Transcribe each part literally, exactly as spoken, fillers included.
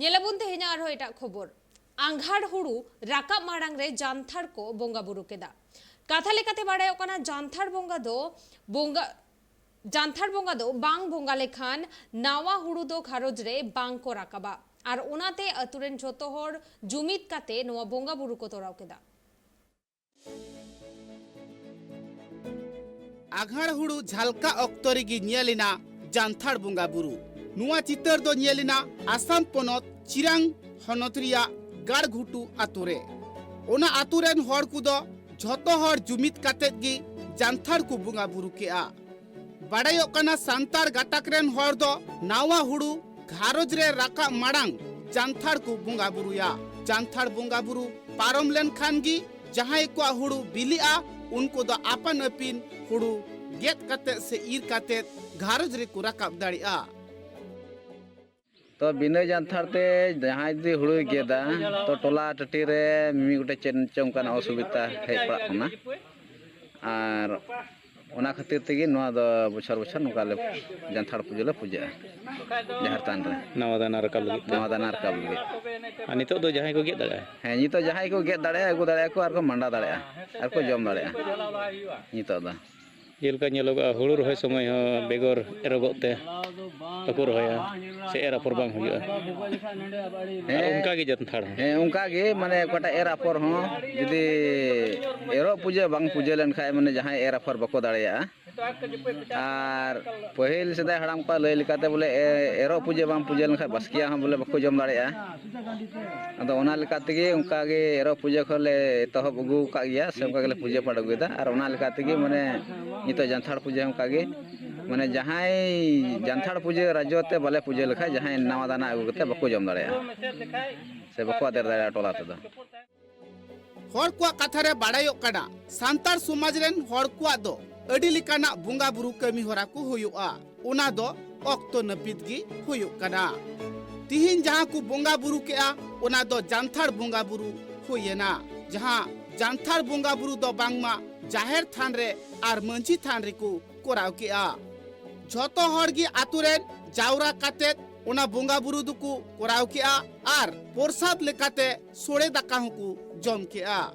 ᱧᱮᱞᱟᱵᱚᱱ ᱛᱮᱦᱮᱧᱟᱜ ᱟᱨᱦᱚᱸ ᱮᱴᱟᱜ ᱠᱷᱚᱵᱚᱨ᱾ ᱟᱸᱜᱷᱟᱲ ᱦᱩᱲᱩ ᱨᱟᱠᱟᱵ ᱢᱟᱲᱟᱝ ᱨᱮ ᱡᱟᱱᱛᱷᱟᱲ ᱠᱚ ᱵᱚᱸᱜᱟ ᱵᱩᱨᱩ ᱠᱮᱫᱟ᱾ ᱠᱟᱛᱷᱟ ᱞᱮᱠᱟᱛᱮ ᱵᱟᱲᱟᱭᱚᱜ ᱠᱟᱱᱟ, ᱡᱟᱱᱛᱷᱟᱲ ᱵᱚᱸᱜᱟ ᱫᱚ ᱵᱚᱸᱜᱟ ᱡᱟᱱᱛᱷᱟᱲ ᱵᱚᱸᱜᱟ ᱫᱚ ᱵᱟᱝ ᱵᱚᱸᱜᱟ ᱞᱮᱠᱷᱟᱱ ᱱᱟᱣᱟ ᱦᱩᱲᱩ ᱫᱚ ᱜᱷᱟᱨᱚᱸᱡᱽ ᱨᱮ ᱵᱟᱝ ᱠᱚ ᱨᱟᱠᱟᱵᱟ᱾ ᱟᱨ ᱚᱱᱟᱛᱮ ᱟᱹᱛᱩ ᱨᱮᱱ ᱡᱷᱚᱛᱚ ᱦᱚᱲ ᱡᱩᱢᱤᱫ ᱠᱟᱛᱮ ᱱᱚᱣᱟ ᱵᱚᱸᱜᱟ ᱵᱩᱨᱩ ᱠᱚ ᱛᱚᱨᱟᱣ ᱠᱮᱫᱟ᱾ ᱟᱜᱷᱟᱲ ᱦᱩᱲᱩ ᱡᱷᱟᱞᱠᱟ ᱚᱠᱛᱚ ᱨᱮᱜᱮ ᱧᱮᱞ ᱮᱱᱟ ᱡᱟᱱᱛᱷᱟᱲ ᱵᱚᱸᱜᱟ ᱵᱩᱨᱩ᱾ ᱱᱚᱣᱟ ᱪᱤᱛᱟᱹᱨ ᱫᱚ ᱧᱮᱞ ᱮᱱᱟ ᱟᱥᱟᱢ ᱯᱚᱱᱚᱛ ᱪᱤᱨᱟᱝ ᱦᱚᱱᱚᱛ ᱨᱮᱭᱟᱜ ᱜᱟᱲᱜᱷᱩᱴᱩ ᱟᱛᱳ ᱨᱮ᱾ ᱚᱱᱟ ᱟᱛᱳ ᱨᱮᱱ ᱦᱚᱲ ᱠᱚᱫᱚ ᱡᱷᱚᱛᱚ ᱦᱚᱲ ᱡᱩᱢᱤᱫ ᱠᱟᱛᱮᱫ ᱜᱮ ᱡᱟᱱᱛᱷᱟᱲ ᱠᱚ ᱵᱚᱸᱜᱟ ᱵᱩᱨᱩ ᱠᱮᱜᱼᱟ᱾ ᱵᱟᱲᱟᱭᱚᱜ ᱠᱟᱱᱟ, ᱥᱟᱱᱛᱟᱲ ᱜᱟᱛᱟᱠ ᱨᱮᱱ ᱦᱚᱲ ᱫᱚ ᱱᱟᱣᱟ ᱦᱩᱲᱩ ᱜᱷᱟᱨᱚᱸᱡᱽ ᱨᱮ ᱨᱟᱠᱟᱵ ᱢᱟᱲᱟᱝ ᱡᱟᱱᱛᱷᱟᱲ ᱠᱚ ᱵᱚᱸᱜᱟ ᱵᱩᱨᱩᱭᱟ᱾ ᱡᱟᱱᱛᱷᱟᱲ ᱵᱚᱸᱜᱟ ᱵᱩᱨᱩ ᱯᱟᱨᱚᱢ ᱞᱮᱱᱠᱷᱟᱱ ᱜᱮ ᱡᱟᱦᱟᱸᱭ ᱠᱚᱣᱟᱜ ᱦᱩᱲᱩ ᱵᱤᱞᱤᱜᱼᱟ, ᱩᱱᱠᱩ ᱫᱚ ᱟᱯᱟᱱ ᱟᱹᱯᱤᱱ ᱦᱩᱲᱩ ᱜᱮᱫ ᱠᱟᱛᱮᱫ ᱥᱮ ᱤᱨ ᱠᱟᱛᱮᱫ ᱜᱷᱟᱨᱚᱸᱡᱽ ᱨᱮᱠᱚ ᱨᱟᱠᱟᱵ ᱫᱟᱲᱮᱭᱟᱜᱼᱟ᱾ ᱛᱚ, ᱵᱤᱱᱟᱹ ᱡᱟᱱᱛᱷᱟᱲ ᱛᱮ ᱡᱟᱦᱟᱸᱭ ᱡᱩᱫᱤ ᱦᱩᱲᱩᱭ ᱜᱮᱫᱟ, ᱛᱚ, ᱴᱚᱞᱟ ᱴᱟᱺᱰᱤ ᱨᱮ ᱢᱤᱢᱤᱫ ᱜᱚᱴᱮᱡ ᱪᱮᱫ ᱪᱚᱝ ᱚᱱᱠᱟᱱᱟᱜ ᱚᱥᱩᱵᱤᱫᱷᱟ ᱦᱮᱡ ᱯᱟᱲᱟᱜ ᱠᱟᱱᱟ᱾ ᱟᱨ ᱚᱱᱟ ᱠᱷᱟᱹᱛᱤᱨ ᱛᱮᱜᱮ ᱱᱚᱣᱟ ᱫᱚ ᱵᱚᱪᱷᱚᱨ ᱵᱚᱪᱷᱚᱨ ᱱᱚᱝᱠᱟ ᱞᱮ ᱡᱟᱱᱛᱷᱟᱲ ᱯᱩᱡᱟᱹ ᱞᱮ ᱯᱩᱡᱟᱹᱜᱼᱟ ᱡᱟᱦᱮᱨ ᱛᱷᱟᱱ ᱨᱮ᱾ ᱱᱟᱣᱟ ᱫᱟᱱᱟ ᱨᱟᱠᱟᱵ ᱞᱟᱹᱜᱤᱫ ᱛᱮ᱾ ᱱᱟᱣᱟ ᱫᱟᱱᱟ ᱨᱟᱠᱟᱵ ᱞᱟᱹᱜᱤᱫ᱾ ᱟᱨ ᱱᱤᱛᱚᱜ ᱫᱚ ᱡᱟᱦᱟᱸᱭ ᱠᱚ ᱜᱮᱫ ᱫᱟᱲᱮᱭᱟᱜᱼᱟ? ᱦᱮᱸ, ᱱᱤᱛᱚᱜ ᱡᱟᱦᱟᱸᱭ ᱠᱚ ᱜᱮᱫ ᱫᱟᱲᱮᱭᱟᱜᱼᱟ, ᱟᱹᱜᱩ ᱫᱟᱲᱮᱭᱟᱜᱼᱟ ᱠᱚ ᱟᱨ ᱠᱚ ᱢᱟᱸᱰᱟ ᱫᱟᱲᱮᱭᱟᱜᱼᱟ ᱟᱨ ᱠᱚ ᱡᱚᱢ ᱫᱟᱲᱮᱭᱟᱜᱼᱟ ᱱᱤᱛᱚᱜ ᱫᱚ᱾ ᱡᱮᱞᱮᱠᱟ ᱧᱮᱞᱚᱜᱚᱜᱼᱟ, ᱦᱩᱲᱩ ᱨᱚᱦᱚᱭ ᱥᱚᱢᱚᱭ ᱦᱚᱸ ᱵᱮᱜᱚᱨ ᱮᱨᱚᱜᱚᱜ ᱛᱮ ᱵᱟᱠᱚ ᱨᱚᱦᱚᱭᱟ, ᱥᱮ ᱮᱨ ᱟᱯᱷᱚᱨ ᱵᱟᱝ ᱦᱩᱭᱩᱜᱼᱟ᱾ ᱟᱨ ᱦᱮᱸ᱾ ᱚᱱᱠᱟ ᱜᱮ ᱡᱟᱱᱛᱷᱟᱲ ᱦᱚᱸ᱾ ᱦᱮᱸ, ᱚᱱᱠᱟ ᱜᱮ, ᱢᱟᱱᱮ, ᱚᱠᱟᱴᱟᱜ ᱮᱨ ᱟᱯᱷᱚᱨ ᱦᱚᱸ ᱡᱩᱫᱤ ᱮᱨᱚᱜ ᱯᱩᱡᱟᱹ ᱵᱟᱝ ᱯᱩᱡᱟᱹ ᱞᱮᱱᱠᱷᱟᱡ, ᱢᱟᱱᱮ, ᱡᱟᱦᱟᱸᱭ ᱮᱨ ᱟᱯᱷᱚᱨ ᱵᱟᱠᱚ ᱫᱟᱲᱮᱭᱟᱜᱼᱟ᱾ ᱟᱨ ᱯᱟᱹᱦᱤᱞ ᱥᱮᱫᱟᱭ ᱦᱟᱲᱟᱢ ᱠᱚᱣᱟᱜ ᱞᱟᱹᱭ ᱞᱮᱠᱟᱛᱮ, ᱵᱚᱞᱮ, ᱮ-, ᱮᱨᱚᱜ ᱯᱩᱡᱟᱹ ᱵᱟᱝ ᱯᱩᱡᱟᱹ ᱞᱮᱱᱠᱷᱟᱡ ᱵᱟᱥᱠᱮᱭᱟᱜ ᱦᱚᱸ, ᱵᱚᱞᱮ, ᱵᱟᱠᱚ ᱡᱚᱢ ᱫᱟᱲᱮᱭᱟᱜᱼᱟ᱾ ᱟᱫᱚ ᱚᱱᱟ ᱞᱮᱠᱟ ᱛᱮᱜᱮ ᱚᱱᱠᱟ ᱜᱮ ᱮᱨᱚᱜ ᱯᱩᱡᱟᱹ ᱠᱷᱚᱱ ᱞᱮ ᱮᱛᱚᱦᱚᱵ ᱟᱹᱜᱩ ᱟᱠᱟᱫ ᱜᱮᱭᱟ, ᱥᱮ ᱚᱱᱠᱟ ᱜᱮᱞᱮ ᱯᱩᱡᱟᱹ ᱯᱟᱴ ᱟᱹᱜᱩᱭᱮᱫᱟ᱾ ᱟᱨ ᱚᱱᱟ ᱞᱮᱠᱟ ᱛᱮᱜᱮ, ᱢᱟᱱᱮ, ᱱᱤᱛᱚᱜ ᱡᱟᱱᱛᱷᱟᱲ ᱯᱩᱡᱟᱹ ᱦᱚᱸ ᱚᱱᱠᱟ ᱜᱮ, ᱢᱟᱱᱮ, ᱡᱟᱦᱟᱸᱭ ᱡᱟᱱᱛᱷᱟᱲ ᱯᱩᱡᱟᱹ ᱨᱟᱡᱽᱡᱚ ᱛᱮ ᱵᱟᱞᱮ ᱯᱩᱡᱟᱹ ᱞᱮᱠᱷᱟᱡ, ᱡᱟᱦᱟᱸᱭ ᱱᱟᱣᱟ ᱫᱟᱱᱟ ᱟᱹᱜᱩ ᱠᱟᱛᱮ ᱵᱟᱠᱚ ᱡᱚᱢ ᱫᱟᱲᱮᱭᱟᱜᱼᱟ ᱥᱮ ᱵᱟᱠᱚ ᱟᱫᱮᱨ ᱫᱟᱲᱮᱭᱟᱜᱼᱟ ᱴᱚᱞᱟ ᱛᱮᱫᱚ᱾ ᱦᱚᱲ ᱠᱚᱣᱟᱜ ᱠᱟᱛᱷᱟ ᱨᱮ ᱵᱟᱲᱟᱭᱚᱜ ᱠᱟᱱᱟ, ᱥᱟᱱᱛᱟᱲ ᱥᱚᱢᱟᱡᱽ ᱨᱮᱱ ᱦᱚᱲ ᱠᱚᱣᱟᱜ ᱫᱚ ᱟᱹᱰᱤ ᱞᱮᱠᱟᱱᱟᱜ ᱵᱚᱸᱜᱟ ᱵᱩᱨᱩ ᱠᱟᱹᱢᱤ ᱦᱚᱨᱟ ᱠᱚ ᱦᱩᱭᱩᱜᱼᱟ, ᱚᱱᱟ ᱫᱚ ᱚᱠᱛᱚ ᱱᱟᱹᱯᱤᱛ ᱜᱮ ᱦᱩᱭᱩᱜ ᱠᱟᱱᱟ᱾ ᱛᱤᱦᱤᱧ ᱡᱟᱦᱟᱸ ᱠᱚ ᱵᱚᱸᱜᱟ ᱵᱩᱨᱩ ᱠᱮᱜᱼᱟ, ᱚᱱᱟ ᱫᱚ ᱡᱟᱱᱛᱷᱟᱲ ᱵᱚᱸᱜᱟ ᱵᱩᱨᱩ ᱦᱩᱭᱮᱱᱟ᱾ ᱡᱟᱦᱟᱸ ᱡᱟᱱᱛᱷᱟᱲ ᱵᱚᱸᱜᱟ ᱵᱩᱨᱩ ᱫᱚ ᱵᱟᱝᱢᱟ ᱡᱟᱦᱮᱨ ᱛᱷᱟᱱ ᱨᱮ ᱟᱨ ᱢᱟᱹᱡᱷᱤ ᱛᱷᱟᱱ ᱨᱮᱠᱚ ᱠᱚᱨᱟᱣ ᱠᱮᱜᱼᱟ᱾ ᱡᱷᱚᱛᱚ ᱦᱚᱲ ᱜᱮ ᱟᱛᱳ ᱨᱮᱱ ᱡᱟᱣᱨᱟ ᱠᱟᱛᱮᱫ ᱚᱱᱟ ᱵᱚᱸᱜᱟ ᱵᱩᱨᱩ ᱫᱚᱠᱚ ᱠᱚᱨᱟᱣ ᱠᱮᱜᱼᱟ ᱟᱨ ᱯᱨᱚᱥᱟᱫ ᱞᱮᱠᱟᱛᱮ ᱥᱚᱲᱮ ᱫᱟᱠᱟ ᱦᱚᱸᱠᱚ ᱡᱚᱢ ᱠᱮᱜᱼᱟ᱾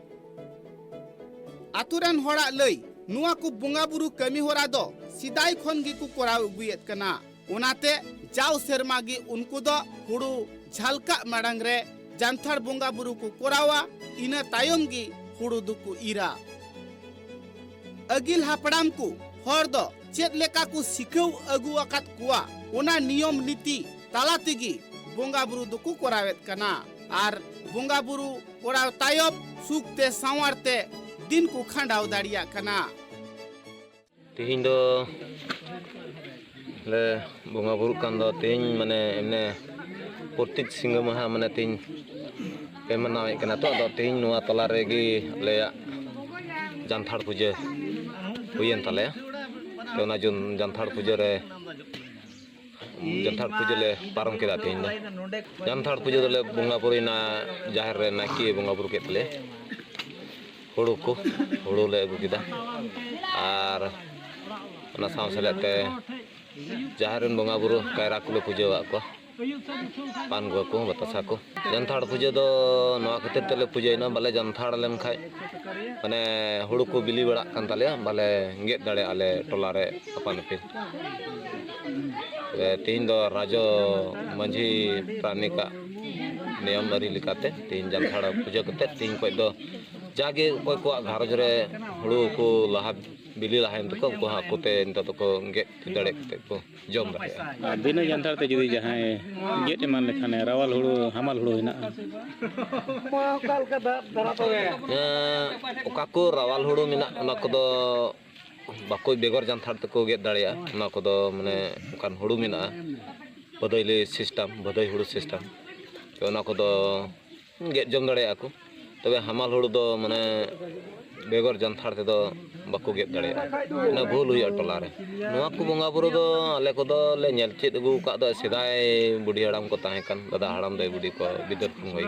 ᱟᱛᱳ ᱨᱮᱱ ᱦᱚᱲᱟᱜ ᱞᱟᱹᱭ, ᱱᱚᱣᱟ ᱠᱚ ᱵᱚᱸᱜᱟ ᱵᱩᱨᱩ ᱠᱟᱹᱢᱤ ᱦᱚᱨᱟ ᱫᱚ ᱥᱮᱫᱟᱭ ᱠᱷᱚᱱ ᱜᱮᱠᱚ ᱠᱚᱨᱟᱣ ᱟᱹᱜᱩᱭᱮᱫ ᱠᱟᱱᱟ᱾ ᱚᱱᱟᱛᱮ ᱡᱟᱣ ᱥᱮᱨᱢᱟ ᱜᱮ ᱩᱱᱠᱩ ᱫᱚ ᱦᱩᱲᱩ ᱡᱷᱟᱞᱠᱟᱜ ᱢᱟᱲᱟᱝ ᱨᱮ ᱡᱟᱱᱛᱷᱟᱲ ᱵᱚᱸᱜᱟ ᱵᱩᱨᱩ ᱠᱚ ᱠᱚᱨᱟᱣᱟ, ᱤᱱᱟᱹ ᱛᱟᱭᱚᱢ ᱜᱮ ᱦᱩᱲᱩ ᱫᱚᱠᱚ ᱤᱨᱟ᱾ ᱟᱹᱜᱤᱞ ᱦᱟᱯᱲᱟᱢ ᱠᱚ ᱦᱚᱲ ᱫᱚ ᱪᱮᱫ ᱞᱮᱠᱟ ᱠᱚ ᱥᱤᱠᱷᱟᱹᱣ ᱟᱹᱜᱩ ᱟᱠᱟᱫ ᱠᱚᱣᱟ, ᱚᱱᱟ ᱱᱤᱭᱚᱢ ᱱᱤᱛᱤ ᱛᱟᱞᱟ ᱛᱮᱜᱮ ᱵᱚᱸᱜᱟ ᱵᱩᱨᱩ ᱫᱚᱠᱚ ᱠᱚᱨᱟᱣᱮᱫ ᱠᱟᱱᱟ᱾ ᱟᱨ ᱵᱚᱸᱜᱟ ᱵᱩᱨᱩ ᱠᱚᱨᱟᱣ ᱛᱟᱭᱚᱢ ᱥᱩᱠ ᱛᱮ ᱥᱟᱶᱟᱨ ᱛᱮ ᱫᱤᱱ ᱠᱚ ᱠᱷᱟᱸᱰᱟᱣ ᱫᱟᱲᱮᱭᱟᱜ ᱠᱟᱱᱟ᱾ ᱛᱮᱦᱮᱧ ᱫᱚ ᱞᱮ ᱵᱚᱸᱜᱟ ᱵᱩᱨᱩᱜ ᱠᱟᱱ ᱫᱚ, ᱛᱮᱦᱮᱧ ᱢᱟᱱᱮ ᱮᱢᱱᱮ ᱯᱨᱚᱛᱮᱠ ᱥᱤᱸᱜᱟᱹ ᱢᱟᱦᱟ ᱢᱟᱱᱮ ᱛᱮᱦᱮᱧ ᱯᱮ ᱢᱟᱱᱟᱣᱮᱫ ᱠᱟᱱᱟ᱾ ᱛᱚ ᱟᱫᱚ ᱛᱮᱦᱮᱧ ᱱᱚᱣᱟ ᱛᱟᱞᱟ ᱨᱮᱜᱮ ᱟᱞᱮᱭᱟᱜ ᱡᱟᱱᱛᱷᱟᱲ ᱯᱩᱡᱟᱹ ᱦᱩᱭᱮᱱ ᱛᱟᱞᱮᱭᱟ᱾ ᱛᱚ ᱚᱱᱟ ᱡᱚᱱ- ᱡᱟᱱᱛᱷᱟᱲ ᱯᱩᱡᱟᱹ ᱨᱮ ᱡᱟᱱᱛᱷᱟᱲ ᱯᱩᱡᱟᱹ ᱞᱮ ᱯᱟᱨᱚᱢ ᱠᱮᱫᱟ ᱛᱮᱦᱮᱧ ᱫᱚ᱾ ᱡᱟᱱᱛᱷᱟᱲ ᱯᱩᱡᱟᱹ ᱫᱚᱞᱮ ᱵᱚᱸᱜᱟ ᱵᱩᱨᱩᱭᱮᱱᱟ, ᱡᱟᱦᱮᱨ ᱨᱮ ᱱᱟᱭᱠᱮ ᱵᱚᱸᱜᱟ ᱵᱩᱨᱩ ᱠᱮᱫ ᱛᱟᱞᱮᱭᱟ᱾ ᱦᱩᱲᱩ ᱠᱚ, ᱦᱩᱲᱩ ᱞᱮ ᱟᱹᱜᱩ ᱠᱮᱫᱟ ᱟᱨ ᱚᱱᱟ ᱥᱟᱶ ᱥᱮᱞᱮᱫ ᱛᱮ ᱡᱟᱦᱮᱨ ᱨᱮᱱ ᱵᱚᱸᱜᱟ ᱵᱩᱨᱩ ᱠᱟᱭᱨᱟ ᱠᱚᱞᱮ ᱯᱩᱡᱟᱹ ᱟᱠᱟᱫ ᱠᱚᱣᱟ, ᱯᱟᱱ ᱜᱩᱣᱟᱹ ᱠᱚ, ᱵᱟᱛᱟᱥᱟ ᱠᱚ᱾ ᱡᱟᱱᱛᱷᱟᱲ ᱯᱩᱡᱟᱹ ᱫᱚ ᱱᱚᱣᱟ ᱠᱷᱟᱹᱛᱤᱨ ᱛᱮᱞᱮ ᱯᱩᱡᱟᱹᱭᱮᱱᱟ, ᱵᱟᱞᱮ ᱡᱟᱱᱛᱷᱟᱲ ᱞᱮᱱᱠᱷᱟᱡ ᱢᱟᱱᱮ ᱦᱩᱲᱩ ᱠᱚ ᱵᱤᱞᱤ ᱵᱟᱲᱟᱜ ᱠᱟᱱ ᱛᱟᱞᱮᱭᱟ, ᱵᱟᱞᱮ ᱜᱮᱫ ᱫᱟᱲᱮᱭᱟᱜᱼᱟ ᱟᱞᱮ ᱴᱚᱞᱟ ᱨᱮ ᱟᱯᱟᱱ ᱟᱹᱯᱤᱱ᱾ ᱛᱚᱵᱮ ᱛᱮᱦᱮᱧ ᱫᱚ ᱨᱟᱡᱚ ᱢᱟᱹᱡᱷᱤ ᱯᱟᱨᱟᱱᱤᱠᱟᱜ ᱱᱤᱭᱚᱢ ᱟᱹᱨᱤ ᱞᱮᱠᱟᱛᱮ ᱛᱮᱦᱮᱧ ᱡᱟᱱᱛᱷᱟᱲ ᱯᱩᱡᱟᱹ ᱠᱟᱛᱮ ᱛᱮᱦᱮᱧ ᱠᱷᱚᱡ ᱫᱚ ᱡᱟᱜᱮ ᱚᱠᱚᱭ ᱠᱚᱣᱟᱜ ᱜᱷᱟᱨᱚᱸᱡᱽ ᱨᱮ ᱦᱩᱲᱩ ᱠᱚ ᱞᱟᱦᱟ ᱵᱤᱞᱤ ᱞᱟᱦᱟᱭᱮᱱ ᱛᱟᱠᱚ, ᱩᱱᱠᱩ ᱦᱚᱸ ᱟᱠᱚᱛᱮ ᱱᱤᱛᱚᱜ ᱫᱚᱠᱚ ᱜᱮᱫ ᱫᱟᱲᱮ ᱠᱟᱛᱮ ᱠᱚ ᱡᱚᱢ ᱫᱟᱲᱮᱭᱟᱜᱼᱟ᱾ ᱟᱨ ᱵᱤᱱᱟᱹ ᱡᱟᱱᱛᱷᱟᱲ ᱛᱮ ᱡᱩᱫᱤ ᱡᱟᱦᱟᱸᱭ ᱜᱮᱫ ᱮᱢᱟᱱ ᱞᱮᱠᱷᱟᱱᱮ ᱨᱟᱣᱟᱞ ᱦᱩᱲᱩ, ᱦᱟᱢᱟᱞ ᱦᱩᱲᱩ ᱦᱮᱱᱟᱜᱼᱟ᱾ ᱦᱮᱸ, ᱚᱠᱟ ᱠᱚ ᱨᱟᱣᱟᱞ ᱦᱩᱲᱩ ᱢᱮᱱᱟᱜ, ᱚᱱᱟ ᱠᱚᱫᱚ ᱵᱟᱠᱚ, ᱵᱮᱜᱚᱨ ᱡᱟᱱᱛᱷᱟᱲ ᱛᱮᱠᱚ ᱜᱮᱫ ᱫᱟᱲᱮᱭᱟᱜᱼᱟ᱾ ᱚᱱᱟ ᱠᱚᱫᱚ ᱢᱟᱱᱮ ᱚᱱᱠᱟᱱ ᱦᱩᱲᱩ ᱢᱮᱱᱟᱜᱼᱟ, ᱵᱷᱟᱹᱫᱟᱹᱭᱞᱤ system, ᱵᱷᱟᱹᱫᱟᱹᱭ ᱦᱩᱲᱩ system, ᱛᱚ ᱚᱱᱟ ᱠᱚᱫᱚ ᱜᱮᱫ ᱡᱚᱢ ᱫᱟᱲᱮᱭᱟᱜᱼᱟ ᱠᱚ᱾ ᱛᱚᱵᱮ ᱦᱟᱢᱟᱞ ᱦᱩᱲᱩ ᱫᱚ ᱢᱟᱱᱮ ᱵᱮᱜᱚᱨ ᱡᱟᱱᱛᱷᱟᱲ ᱛᱮᱫᱚ ᱵᱟᱠᱚ ᱜᱮᱫ ᱫᱟᱲᱮᱭᱟᱜᱼᱟ᱾ ᱚᱱᱟ ᱵᱷᱩᱞ ᱦᱩᱭᱩᱜᱼᱟ ᱴᱚᱞᱟ ᱨᱮ᱾ ᱱᱚᱣᱟ ᱠᱚ ᱵᱚᱸᱜᱟ ᱵᱩᱨᱩ ᱫᱚ ᱟᱞᱮ ᱠᱚᱫᱚ ᱞᱮ ᱧᱮᱞ ᱪᱮᱫ ᱟᱹᱜᱩ ᱟᱠᱟᱫ ᱫᱚ, ᱥᱮᱫᱟᱭ ᱵᱩᱰᱷᱤ ᱦᱟᱲᱟᱢ ᱠᱚ ᱛᱟᱦᱮᱸ ᱠᱟᱱ, ᱫᱟᱫᱟ ᱦᱟᱲᱟᱢ ᱫᱟᱹᱭ ᱵᱩᱰᱷᱤ ᱠᱚ ᱵᱤᱫᱟᱹᱞ ᱠᱷᱚᱱ ᱜᱮ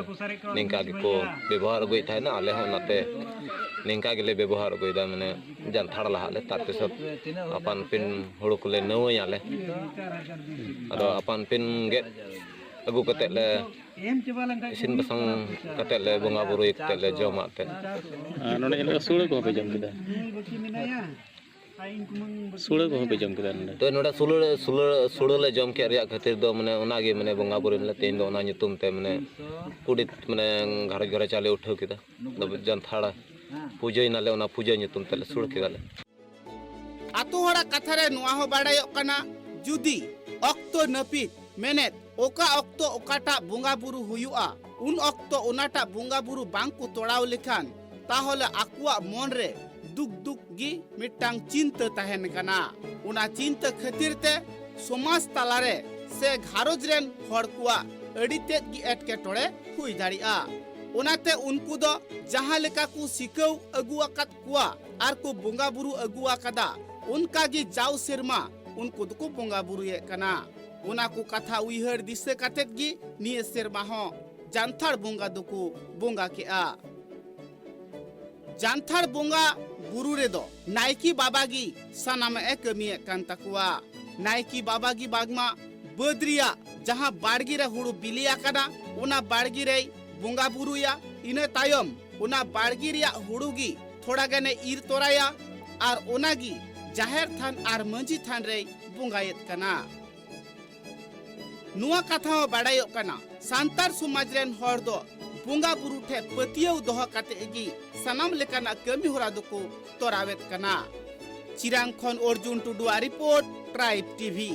ᱱᱤᱝᱠᱟ ᱜᱮᱠᱚ ᱵᱮᱵᱚᱦᱟᱨ ᱟᱹᱜᱩᱭᱮᱫ ᱛᱟᱦᱮᱱᱟ᱾ ᱟᱞᱮ ᱦᱚᱸ ᱚᱱᱟᱛᱮ ᱱᱤᱝᱠᱟ ᱜᱮᱞᱮ ᱵᱮᱵᱚᱦᱟᱨ ᱟᱹᱜᱩᱭᱮᱫᱟ᱾ ᱢᱟᱱᱮ ᱡᱟᱱᱛᱷᱟᱲ ᱞᱟᱦᱟᱜ ᱞᱮ, ᱛᱟᱨ ᱯᱤᱪᱷᱚᱱ ᱟᱯᱟᱱ ᱟᱹᱯᱤᱱ ᱦᱩᱲᱩ ᱠᱚᱞᱮ ᱱᱟᱹᱣᱟᱹᱭᱟᱞᱮ᱾ ᱟᱫᱚ ᱟᱯᱟᱱ ᱟᱹᱯᱤᱱ ᱜᱮᱫ ᱟᱹᱜᱩ ᱠᱟᱛᱮᱫ ᱞᱮ ᱤᱥᱤᱱ ᱵᱟᱥᱟᱝ ᱠᱟᱛᱮᱫ ᱞᱮ ᱵᱚᱸᱜᱟ ᱵᱩᱨᱩᱭ ᱠᱟᱛᱮᱫ ᱞᱮ ᱡᱚᱢᱟ ᱮᱱᱛᱮᱫ᱾ ᱟᱨ ᱱᱚᱰᱮ ᱧᱮᱞᱚᱜ ᱠᱟᱱᱟ ᱥᱩᱲᱟᱹ ᱠᱚᱦᱚᱸ ᱯᱮ ᱡᱚᱢ ᱠᱮᱫᱟ᱾ ᱥᱩᱲᱟᱹ ᱠᱚᱦᱚᱸ ᱯᱮ ᱡᱚᱢ ᱠᱮᱫᱟ ᱱᱚᱰᱮ᱾ ᱛᱚ ᱱᱚᱰᱮ ᱥᱩᱲᱟᱹ, ᱥᱩᱲᱟᱹ, ᱥᱩᱲᱟᱹ ᱞᱮ ᱡᱚᱢ ᱠᱮᱫ ᱨᱮᱭᱟᱜ ᱠᱷᱟᱹᱛᱤᱨ ᱫᱚ ᱢᱟᱱᱮ ᱚᱱᱟᱜᱮ ᱢᱟᱱᱮ ᱵᱚᱸᱜᱟ ᱵᱩᱨᱩ ᱞᱮ ᱛᱮᱦᱮᱧ ᱫᱚ ᱚᱱᱟ ᱧᱩᱛᱩᱢ ᱛᱮ ᱢᱟᱱᱮ ᱠᱩᱰᱤ ᱢᱟᱱᱮ ᱜᱷᱟᱨᱚᱸᱡᱽ ᱜᱷᱟᱨᱚᱸᱡᱽ ᱪᱟᱣᱞᱮ ᱩᱴᱷᱟᱹᱣ ᱠᱮᱫᱟ᱾ ᱟᱫᱚ ᱡᱟᱱᱛᱷᱟᱲ ᱯᱩᱡᱟᱹᱭ ᱱᱟᱞᱮ, ᱚᱱᱟ ᱯᱩᱡᱟᱹ ᱧᱩᱛᱩᱢ ᱛᱮᱞᱮ ᱥᱩᱲᱟᱹ ᱠᱮᱫᱟᱞᱮ᱾ ᱟᱛᱳ ᱦᱚᱲᱟᱜ ᱠᱟᱛᱷᱟ ᱨᱮ ᱱᱚᱣᱟ ᱦᱚᱸ ᱵᱟᱰᱟᱭᱚᱜ ᱠᱟᱱᱟ, ᱡᱩᱫᱤ ᱚᱠᱛᱚ ᱱᱟᱹᱯᱤᱛ, ᱢᱮᱱᱮᱫ ᱚᱠᱟ ᱚᱠᱛᱚ ᱚᱠᱟᱴᱟᱜ ᱵᱚᱸᱜᱟ ᱵᱩᱨᱩ ᱦᱩᱭᱩᱜᱼᱟ, ᱩᱱ ᱚᱠᱛᱚ ᱚᱱᱟᱴᱟᱜ ᱵᱚᱸᱜᱟ ᱵᱩᱨᱩ ᱵᱟᱝ ᱠᱚ ᱛᱚᱲᱟᱣ ᱞᱮᱠᱷᱟᱱ, ᱛᱟᱦᱚᱞᱮ ᱟᱠᱚᱣᱟᱜ ᱢᱚᱱ ᱨᱮ ᱫᱩᱠ ᱫᱩᱠ ᱜᱮ ᱢᱤᱫᱴᱟᱝ ᱪᱤᱱᱛᱟᱹ ᱛᱟᱦᱮᱱ ᱠᱟᱱᱟ᱾ ᱚᱱᱟ ᱪᱤᱱᱛᱟᱹ ᱠᱷᱟᱹᱛᱤᱨ ᱛᱮ ᱥᱚᱢᱟᱡᱽ ᱛᱟᱞᱟᱨᱮ ᱥᱮ ᱜᱷᱟᱨᱚᱸᱡᱽ ᱨᱮᱱ ᱦᱚᱲ ᱠᱚᱣᱟᱜ ᱟᱹᱰᱤ ᱛᱮᱫ ᱜᱮ ᱮᱴᱠᱮᱴᱚᱬᱮ ᱦᱩᱭ ᱫᱟᱲᱮᱭᱟᱜᱼᱟ᱾ ᱚᱱᱟᱛᱮ ᱩᱱᱠᱩ ᱫᱚ ᱡᱟᱦᱟᱸ ᱞᱮᱠᱟ ᱠᱚ ᱥᱤᱠᱷᱟᱹᱣ ᱟᱹᱜᱩ ᱟᱠᱟᱫ ᱠᱚᱣᱟ ᱟᱨ ᱠᱚ ᱵᱚᱸᱜᱟ ᱵᱩᱨᱩ ᱟᱹᱜᱩ ᱟᱠᱟᱫᱟ, ᱚᱱᱠᱟ ᱜᱮ ᱡᱟᱣ ᱥᱮᱨᱢᱟ ᱩᱱᱠᱩ ᱫᱚᱠᱚ ᱵᱚᱸᱜᱟ ᱵᱩᱨᱩᱭᱮᱫ ᱠᱟᱱᱟ᱾ ᱚᱱᱟ ᱠᱚ ᱠᱟᱛᱷᱟ ᱩᱭᱦᱟᱹᱨ ᱫᱤᱥᱟᱹ ᱠᱟᱛᱮᱫ ᱜᱮ ᱱᱤᱭᱟᱹ ᱥᱮᱨᱢᱟ ᱦᱚᱸ ᱡᱟᱱᱛᱷᱟᱲ ᱵᱚᱸᱜᱟ ᱫᱚᱠᱚ ᱵᱚᱸᱜᱟ ᱠᱮᱜᱼᱟ᱾ ᱡᱟᱱᱛᱷᱟᱲ ᱵᱚᱸᱜᱟ ᱵᱩᱨᱩ ᱨᱮᱫᱚ ᱱᱟᱭᱠᱮ ᱵᱟᱵᱟ ᱜᱮ ᱥᱟᱱᱟᱢᱟᱜ ᱮ ᱠᱟᱹᱢᱤᱭᱮᱫ ᱠᱟᱱ ᱛᱟᱠᱚᱣᱟ᱾ ᱱᱟᱭᱠᱮ ᱵᱟᱵᱟ ᱜᱮ ᱵᱟᱝᱢᱟ ᱵᱟᱹᱫᱽ ᱨᱮᱭᱟᱜ ᱡᱟᱦᱟᱸ ᱵᱟᱲᱜᱮ ᱨᱮ ᱦᱩᱲᱩ ᱵᱤᱞᱤ ᱟᱠᱟᱱᱟ, ᱚᱱᱟ ᱵᱟᱲᱜᱮ ᱨᱮᱭ ᱵᱚᱸᱜᱟ ᱵᱩᱨᱩᱭᱟ᱾ ᱤᱱᱟᱹ ᱛᱟᱭᱚᱢ ᱚᱱᱟ ᱵᱟᱲᱜᱮ ᱨᱮᱭᱟᱜ ᱦᱩᱲᱩ ᱜᱮ ᱛᱷᱚᱲᱟ ᱜᱟᱱᱮ ᱤᱨ ᱛᱚᱨᱟᱭᱟ ᱟᱨ ᱚᱱᱟ ᱜᱮ ᱡᱟᱦᱮᱨ ᱛᱷᱟᱱ ᱟᱨ ᱢᱟᱹᱡᱷᱤ ᱛᱷᱟᱱ ᱨᱮᱭ ᱵᱚᱸᱜᱟᱭᱮᱫ ᱠᱟᱱᱟ᱾ ᱱᱚᱣᱟ ᱠᱟᱛᱷᱟ ᱦᱚᱸ ᱵᱟᱲᱟᱭᱚᱜ ᱠᱟᱱᱟ, ᱥᱟᱱᱛᱟᱲ ᱥᱚᱢᱟᱡᱽ ᱨᱮᱱ ᱦᱚᱲ ᱫᱚ ᱵᱚᱸᱜᱟ ᱵᱩᱨᱩ ᱴᱷᱮᱱ ᱯᱟᱹᱛᱭᱟᱹᱣ ᱫᱚᱦᱚ ᱠᱟᱛᱮ ᱜᱮ ᱥᱟᱱᱟᱢ ᱞᱮᱠᱟᱱᱟᱜ ᱠᱟᱹᱢᱤ ᱦᱚᱨᱟ ᱫᱚᱠᱚ ᱛᱚᱨᱟᱣᱮᱫ ᱠᱟᱱᱟ᱾ ᱪᱤᱨᱟᱝ ᱠᱷᱚᱱ ᱚᱨᱡᱩᱱ ᱴᱩᱰᱩᱣᱟᱜ ᱨᱤᱯᱳᱨᱴ, ᱴᱨᱟᱭᱤᱵᱽ ᱴᱤᱵᱷᱤ᱾